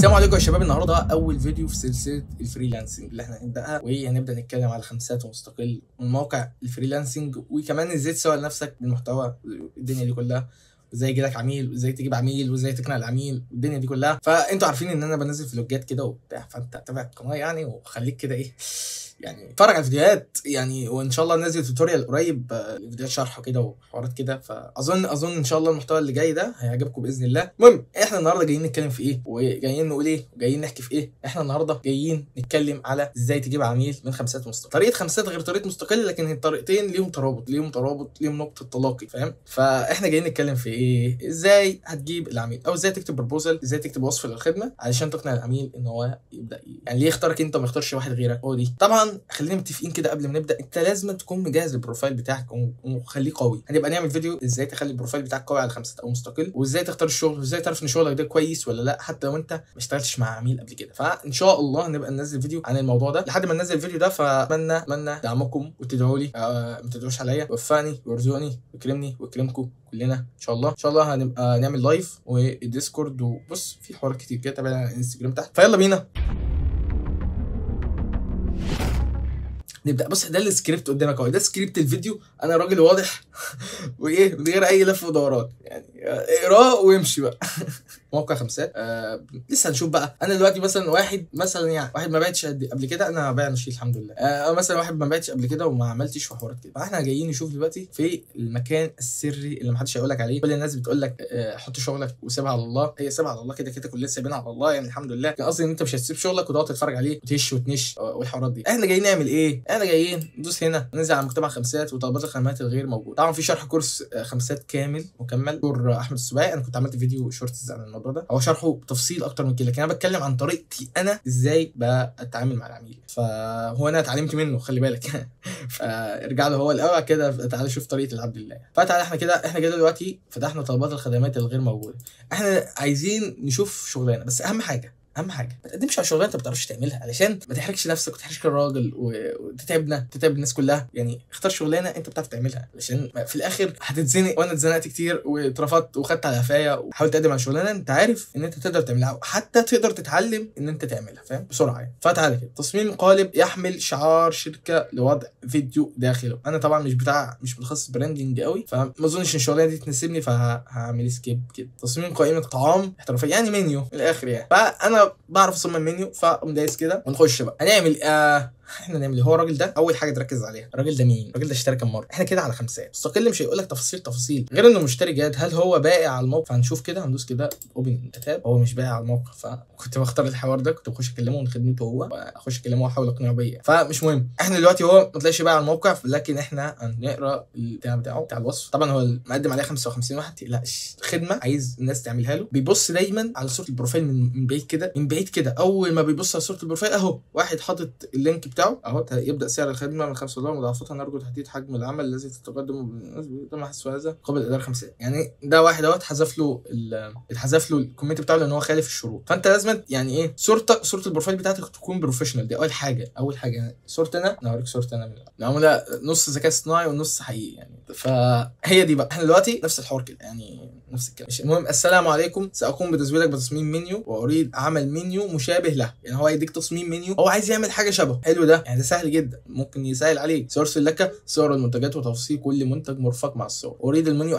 السلام عليكم يا شباب. النهارده اول فيديو في سلسلة ال freelancing اللي احنا هنبداها، وهنبدا نتكلم على خمسات ومستقل ومواقع ال freelancing، وكمان ازاي تسوق لنفسك بالمحتوى، الدنيا دي كلها، وازاي يجيلك عميل، وازاي تجيب عميل، وازاي تقنع العميل، والدنيا دي كلها. فانتوا عارفين ان انا بنزل فلوجات كده وبتاع، فانت تابع القناة يعني، وخليك كده ايه يعني، اتفرج على الفيديوهات يعني، وان شاء الله ننزل tutorial قريب، فيديوهات شرح كده وحوارات كده. فاظن ان شاء الله المحتوى اللي جاي ده هيعجبكم باذن الله. المهم احنا النهارده جايين نتكلم في ايه، وجايين نقول ايه، وجايين نحكي في ايه. احنا النهارده جايين نتكلم على ازاي تجيب عميل من خمسات مستقل. طريقه خمسات غير طريقه مستقل، لكن الطريقتين ليهم ترابط، ليهم نقطة تلاقي، فاهم؟ فاحنا جايين نتكلم في ايه، ازاي هتجيب العميل، او ازاي تكتب proposal، ازاي تكتب وصف للخدمة علشان تقنع العميل ان هو يبدا يعني ليه يختارك انت وما يختارش واحد غيرك. هو دي طبعا. خلينا متفقين كده قبل ما نبدا، انت لازم تكون مجهز ال profile بتاعك وخليه قوي. هنبقى نعمل فيديو ازاي تخلي ال profile بتاعك قوي على خمسات او مستقل، وازاي تختار الشغل، وازاي تعرف ان شغلك ده كويس ولا لا، حتى لو انت ما اشتغلتش مع عميل قبل كده. فان شاء الله هنبقى ننزل فيديو عن الموضوع ده. لحد ما ننزل الفيديو ده، فاتمنى دعمكم وتدعوا لي، ما تدعوش عليا، وفقني وارزقني ويكرمني ويكرمكم كلنا ان شاء الله. ان شاء الله هنبقى نعمل live وال Discord، وبص في حوارات كتير كده، تابعنا على الانستجرام تحت. فيلا بينا نبدا. بص ده السكريبت قدامك اهو، ده سكريبت الفيديو. انا راجل واضح وايه، من غير اي لف ودوران يعني، اقراه وامشي بقى. موقع خمسات لسه هنشوف بقى. انا دلوقتي مثلا واحد، مثلا يعني واحد ما بعتش قبل كده، انا بايع نشيد الحمد لله. مثلا واحد ما بعتش قبل كده وما عملتش وحوارات كده، فاحنا جايين نشوف دلوقتي في المكان السري اللي ما حدش هيقول لك عليه. كل الناس بتقول لك حط شغلك وسيبها على الله. هي سيبها على الله كده كده كلنا سايبينها على الله يعني الحمد لله. لكن قصدي ان انت مش هتسيب شغلك وتقعد تتفرج عليه وتهش وتنش والحوارات دي. احنا جايين نعمل ايه؟ احنا جايين ندوس هنا، ننزل على مجتمع خمسات وطلبات الخدمات الغير موجودة. طبعا في شرح كورس خمسات كامل مكمل، دكتور احمد السباعي. انا كنت عملت فيديو shorts عن الموضوع ده، هو شرحه بتفصيل اكتر من كده، لكن انا بتكلم عن طريقتي انا ازاي بتعامل مع العميل. فهو انا اتعلمت منه، خلي بالك. فارجع له هو الاول كده، تعالى شوف طريقه العبد لله. فتعالى احنا كده دلوقتي فتحنا طلبات الخدمات الغير موجودة. احنا عايزين نشوف شغلانة، بس اهم حاجة ما تقدمش على شغلانة انت ما بتعرفش تعملها، علشان ما تحرجش نفسك وتحرجش الراجل وتتعبنا، تتعب الناس كلها. يعني اختار شغلانة انت بتعرف تعملها، علشان في الاخر هتتزنق. وانا اتزنقت كتير واترفضت وخدت على قفايا، وحاولت تقدم على شغلانة انت عارف ان انت تقدر تعملها، وحتى تقدر تتعلم ان انت تعملها، فاهم؟ بسرعة يعني. فتعالى كده، تصميم قالب يحمل شعار شركة لوضع فيديو داخله. انا طبعا مش متخصص branding قوي، فما اظنش ان الشغلانة دي تناسبني، فهعمل skip كده. تصميم قائمة طعام احترافية، يعني منيو من الاخر يعني. فانا بعرف اصمم منيو، فاقوم دايس كده ونخش بقى. هنعمل احنا نعمل ايه؟ هو الراجل ده اول حاجة تركز عليها، الراجل ده مين؟ الراجل ده اشترى كام مرة؟ احنا كده على خمسات مستقل، مش هيقول لك تفاصيل غير انه مشتري جاد. هل هو بائع على الموقع؟ هنشوف كده، هندوس كده open tab. هو مش بائع على الموقع، فكنت بختار الحوار ده، كنت بخش اكلمه من خدمته هو، واخش اكلمه واحاول اقنعه بيا، فمش مهم. احنا دلوقتي هو ما طلعش بائع على الموقع، لكن احنا هنقرا البتاع بتاعه، بتاع الوصف. طبعا هو مقدم عليه 55 واحد، ما تقلقش، خدمة عايز الناس تعملها له. بيبص دايما على صوره ال profile من بعيد كده، من بعيد كده. اول ما بيبص على صوره ال profile اهو، واحد حاطط ال link بتاعه اهو. يبدا سعر الخدمة من $5، مضاعفتها نرجو تحديد حجم العمل الذي تتقدم تم حسب هذا قبل ادارة 5. يعني ده واحد اهو اتحذف له ال comment بتاعه لان هو خالف الشروط. فانت لازم يعني ايه، صورتك، صوره ال profile بتاعتك تكون professional. دي اول حاجة. اول حاجة يعني صورتي انا، انا هوريك صورتي انا معمولة نص ذكاء اصطناعي ونص حقيقي يعني. فهي دي بقى. احنا دلوقتي نفس الحوار كده يعني، نفس الكلام. المهم السلام عليكم، ساقوم بتزويدك بتصميم منيو، واريد عمل منيو مشابه له. يعني هو يديك تصميم منيو، هو عايز يعمل حاجة شبهه. حلو ده يعني، ده سهل جدا، ممكن يسهل عليك. سأرسل لك صور المنتجات وتفاصيل كل منتج مرفق مع الصور. اريد المنيو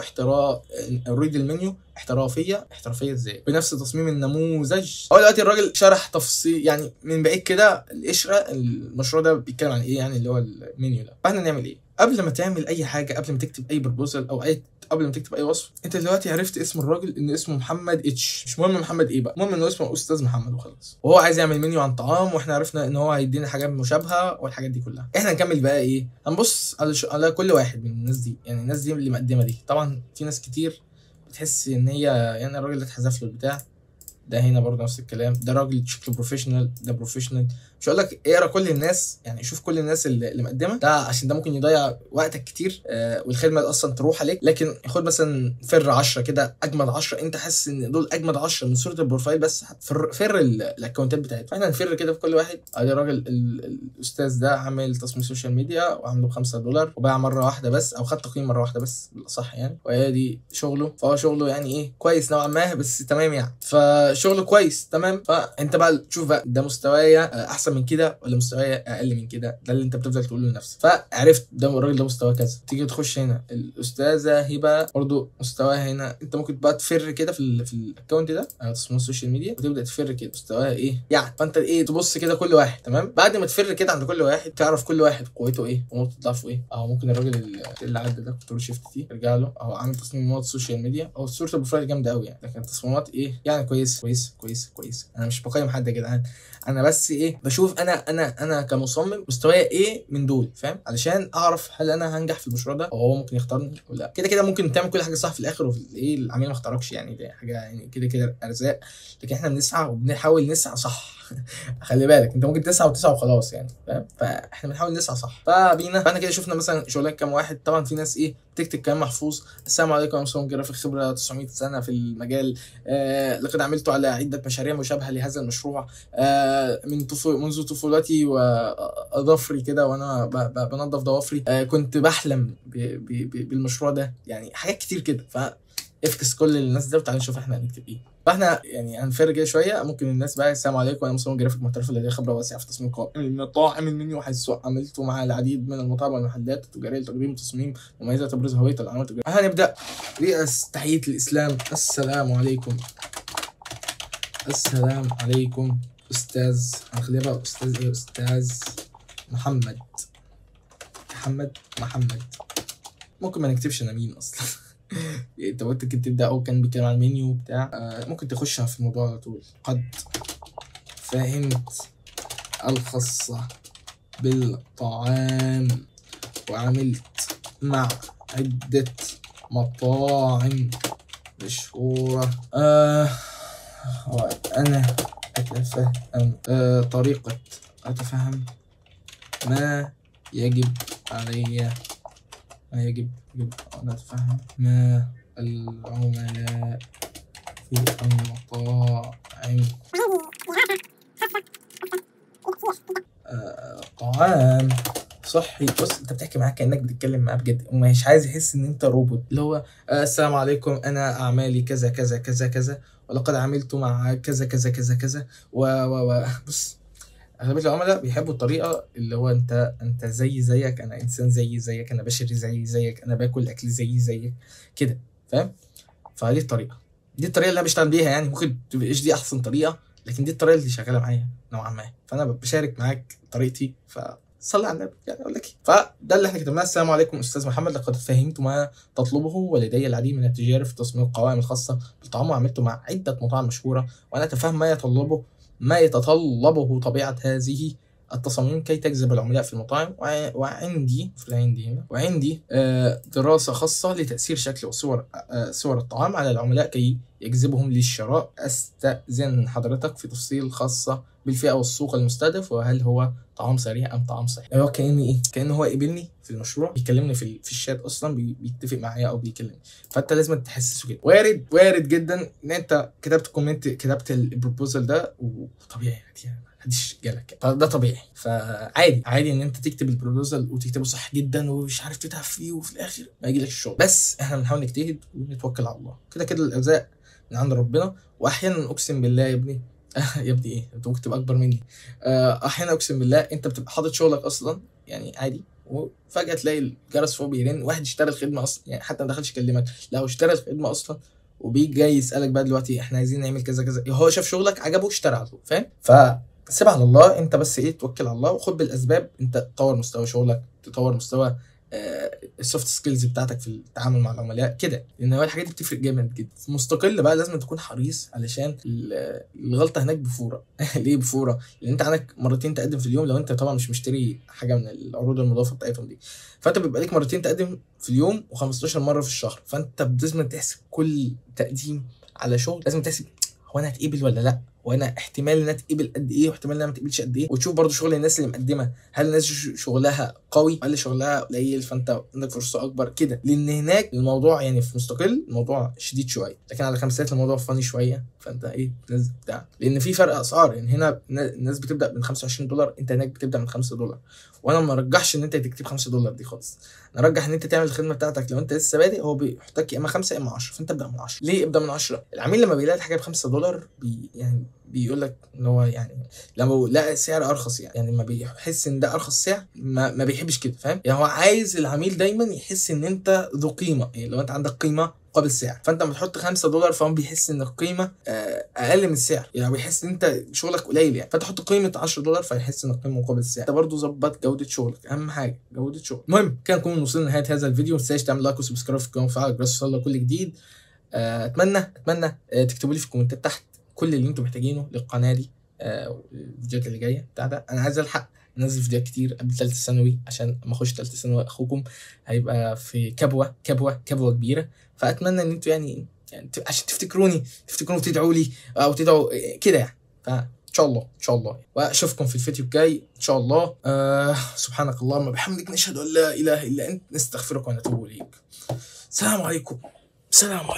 اريد المنيو احترافية. احترافية ازاي؟ بنفس تصميم النموذج. هو دلوقتي الراجل شرح تفصيل يعني من بعيد كده القشرة، المشروع ده بيتكلم عن ايه يعني، اللي هو المنيو ده. فاحنا نعمل ايه؟ قبل ما تعمل اي حاجة، قبل ما تكتب اي proposal او اي، قبل ما تكتب اي وصف، انت دلوقتي عرفت اسم الراجل ان اسمه محمد H. مش مهم محمد ايه بقى، المهم انه اسمه استاذ محمد وخلاص. وهو عايز يعمل منيو عن طعام، واحنا عرفنا ان هو هيدينا حاجات مشابهة والحاجات دي كلها. احنا هنكمل بقى ايه؟ هنبص على كل واحد من الناس دي، يعني الناس دي اللي مقدمه دي. طبعا في ناس كتير بتحس ان هي يعني الراجل ده اتحذف له البتاع ده، هنا برضه نفس الكلام، ده راجل شكله professional، ده professional. مش هقول لك اقرا كل الناس يعني، شوف كل الناس اللي مقدمه ده، عشان ده ممكن يضيع وقتك كتير، والخدمة اصلا تروح عليك. لكن خد مثلا فر 10 كده، اجمد 10 انت حاسس ان دول اجمد 10 من صوره ال profile بس، فر ال accountات بتاعتك. فاحنا نفر كده في كل واحد. ادي الراجل الاستاذ ده عامل تصميم social media وعامله $5، وباع مرة واحدة بس، او خد تقييم مرة واحدة بس بالاصح يعني. وادي شغله، فهو شغله يعني ايه كويس نوعا ما، بس تمام يعني. شغل كويس، تمام. فانت بقى تشوف بقى ده مستوايا احسن من كده ولا مستوايا اقل من كده، ده اللي انت بتفضل تقوله لنفسك. فعرفت ده الراجل ده مستواه كذا، تيجي تخش هنا الاستاذة هبه برضو مستواها هنا، انت ممكن بقى تفر كده في ال account ده تصميم ال social media، وتبدا تفر كده مستواها ايه يعني. فانت ايه تبص كده كل واحد، تمام. بعد ما تفر كده عند كل واحد تعرف كل واحد قوته ايه ونقطة ضعفه ايه. اهو ممكن الراجل اللي عدى ده control shift T ارجع له، اهو عامل تصميمات social media، او صوره ال profile جامدة قوي يعني، لكن التصميمات ايه يعني كويس كويس كويس كويس. انا مش بقيم حد يا جدعان، انا بس ايه بشوف انا كمصمم مستوايا ايه من دول، فاهم؟ علشان اعرف هل انا هنجح في المشروع ده او هو ممكن يختارني ولا لا. كده كده ممكن تعمل كل حاجة صح في الاخر وفي ايه العميل ما اختاركش، يعني دي حاجة يعني كده كده ارزاق، لكن احنا بنسعى وبنحاول نسعى صح. خلي بالك انت ممكن تسعى وتسعى وخلاص يعني، فاهم؟ فاحنا بنحاول نسعى صح. فبينا فانا كده شفنا مثلا شغلات كام واحد. طبعا في ناس ايه بتكتب كلام محفوظ، السلام عليكم انا مصمم جرافيك خبره 900 سنة في المجال، لقد عملت على عده مشاريع مشابهة لهذا المشروع، من منذ طفولتي واظافري كده وانا بنظف ضوافري، كنت بحلم بالمشروع ده، يعني حاجات كتير كده. ف افكس كل الناس ده وتعالى نشوف احنا هنكتب ايه. فاحنا يعني هنفر كده شوية. ممكن الناس بقى السلام عليكم انا مصمم جرافيك محترف لدي خبره واسعة في تصميم قوائم المطاعم المنيو، حيث عملت مع العديد من المطاعم والمحلات التجارية لتقديم تصميم مميزة تبرز هوية العلامة التجارية. هنبدا رئاسة تحية الاسلام، السلام عليكم، السلام عليكم استاذ، هنخليها بقى استاذ ايه، استاذ محمد، محمد محمد. ممكن ما نكتبش انا مين اصلا. انت قلت كنت تبدا او كان بيتكلم عن المنيو بتاع، ممكن تخش في الموضوع على طول. قد فهمت الخاصة بالطعام وعملت مع عدة مطاعم مشهورة، أنا أتفهم طريقة أتفهم ما يجب علي، ما يجب أن أتفهم ما العملاء في المطاعم طعام صحي. بص انت بتحكي معاه كانك بتتكلم معاه بجد، ومش عايز يحس ان انت روبوت، اللي هو السلام عليكم انا اعمالي كذا كذا كذا كذا ولقد عملت مع كذا كذا كذا كذا و و و. بص اغلبية العملاء بيحبوا الطريقة اللي هو انت زي زيك، انا انسان زي زيك، انا بشري زي زيك، انا باكل اكل زي زيك كده، فاهم؟ فدي الطريقة، دي الطريقة اللي انا بشتغل بيها يعني. ممكن تبقاش دي احسن طريقه، لكن دي الطريقة اللي شغالة معايا نوعا ما، فانا بشارك معاك طريقتي، فصلي على النبي يعني اقول لك. فده اللي احنا كتبناه. السلام عليكم استاذ محمد، لقد فهمت ما تطلبه ولدي العديد من التجارب في تصميم القوائم الخاصة بالطعام وعملت مع عده مطاعم مشهورة، وانا اتفهم ما يتطلبه طبيعة هذه التصاميم كي تجذب العملاء في المطاعم، وعندي دراسة خاصة لتأثير شكل وصور صور الطعام على العملاء كي يجذبهم للشراء. أستأذن حضرتك في تفصيل خاصة بالفئة والسوق المستهدف، وهل هو طعام سريع أم طعام صحي. هو كأني إيه؟ كأنه هو قبلني في المشروع، بيكلمني في الشات أصلا، بيتفق معايا أو بيكلمني. فأنت لازم تحسسه كده. وارد جدا إن أنت كتبت comment، كتبت ال proposal ده وطبيعي يعني محدش جالك، فده طبيعي. فعادي عادي ان انت تكتب ال proposal وتكتبه صح جدا ومش عارف تتعب فيه وفي الاخر ما يجيلكش الشغل، بس احنا بنحاول نجتهد ونتوكل على الله. كده كده الارزاق من عند ربنا. واحيانا اقسم بالله يا ابني يا ابني ايه، انت ممكن تبقى اكبر مني، احيانا اقسم بالله انت بتبقى حاطط شغلك اصلا يعني عادي، وفجاة تلاقي الجرس فوق بيرن، واحد اشترى الخدمة اصلا، يعني حتى ما دخلش يكلمك، لا هو اشترى الخدمة اصلا وبيجي جاي يسالك بقى دلوقتي احنا عايزين نعمل كذا كذا، هو شاف شغلك عجبه اشترى على طول، فاهم؟ ف سيب على الله، انت بس ايه توكل على الله وخد بالاسباب. انت تطور مستوى شغلك، تطور مستوى ال soft skills بتاعتك في التعامل مع العملاء كده، لان هو الحاجات دي بتفرق جامد جدا. في مستقل بقى لازم تكون حريص، علشان الغلطة هناك بفوره. ليه بفوره؟ لان انت عندك مرتين تقدم في اليوم، لو انت طبعا مش مشتري حاجة من العروض المضافة بتاعتهم دي، فانت بيبقى ليك مرتين تقدم في اليوم و15 مرة في الشهر. فانت لازم تحسب كل تقديم على شغل، لازم تحسب هو انا هتقبل ولا لا، وانا احتمال انها تقبل قد ايه واحتمال انها ما تقبلش قد ايه، وتشوف برضو شغل الناس اللي مقدمه، هل الناس شغلها قوي ولا شغلها قليل، فانت عندك فرصة اكبر كده. لان هناك الموضوع يعني في مستقل الموضوع شديد شوية، لكن على خمسات الموضوع فاني شوية. فانت ايه تنزل بتاع، لان في فرق اسعار. يعني هنا الناس بتبدا من $25، انت هناك بتبدا من $5. وانا ما ارجحش ان انت تكتب $5 دي خالص، انا ارجح ان انت تعمل الخدمة بتاعتك لو انت لسه بادئ، هو بيحطك يا اما 5 يا اما 10، فانت ابدا من 10. ليه ابدا من 10؟ العميل لما بيلاقي الحاجة ب $5 يعني بيقول لك ان هو يعني لما لقى سعر ارخص، يعني لما بيحس ان ده ارخص سعر ما بيحبش كده، فاهم؟ يعني هو عايز العميل دايما يحس ان انت ذو قيمة، يعني لو انت عندك قيمة مقابل سعر، فانت لما تحط $5 فهو بيحس ان القيمة اقل من السعر، يعني بيحس ان انت شغلك قليل يعني. فانت تحط قيمة $10 فيحس ان القيمة مقابل السعر. انت برضو ظبط جوده شغلك، اهم حاجة جوده شغلك. المهم كده نكون وصلنا لنهاية هذا الفيديو. ما تنساش تعمل like و subscribe في القناة وتفعل الجرس يوصلك كل جديد. اتمنى تكتبوا لي في الكومنتات تحت كل اللي انتم محتاجينه للقناة دي، الفيديوهات اللي جاية بتاع ده. انا عايز الحق انزل فيديوهات كتير قبل ثالثة ثانوي، عشان اما اخش ثالثة ثانوي اخوكم هيبقى في كبوة كبوة كبوة كبيرة. فاتمنى ان انتوا يعني عشان تفتكروني وتدعوا لي او تدعوا كده يعني. فان شاء الله ان شاء الله، واشوفكم في الفيديو الجاي ان شاء الله. سبحانك اللهم وبحمدك، نشهد ان لا اله الا انت، نستغفرك ونتوب اليك. السلام عليكم، السلام عليكم.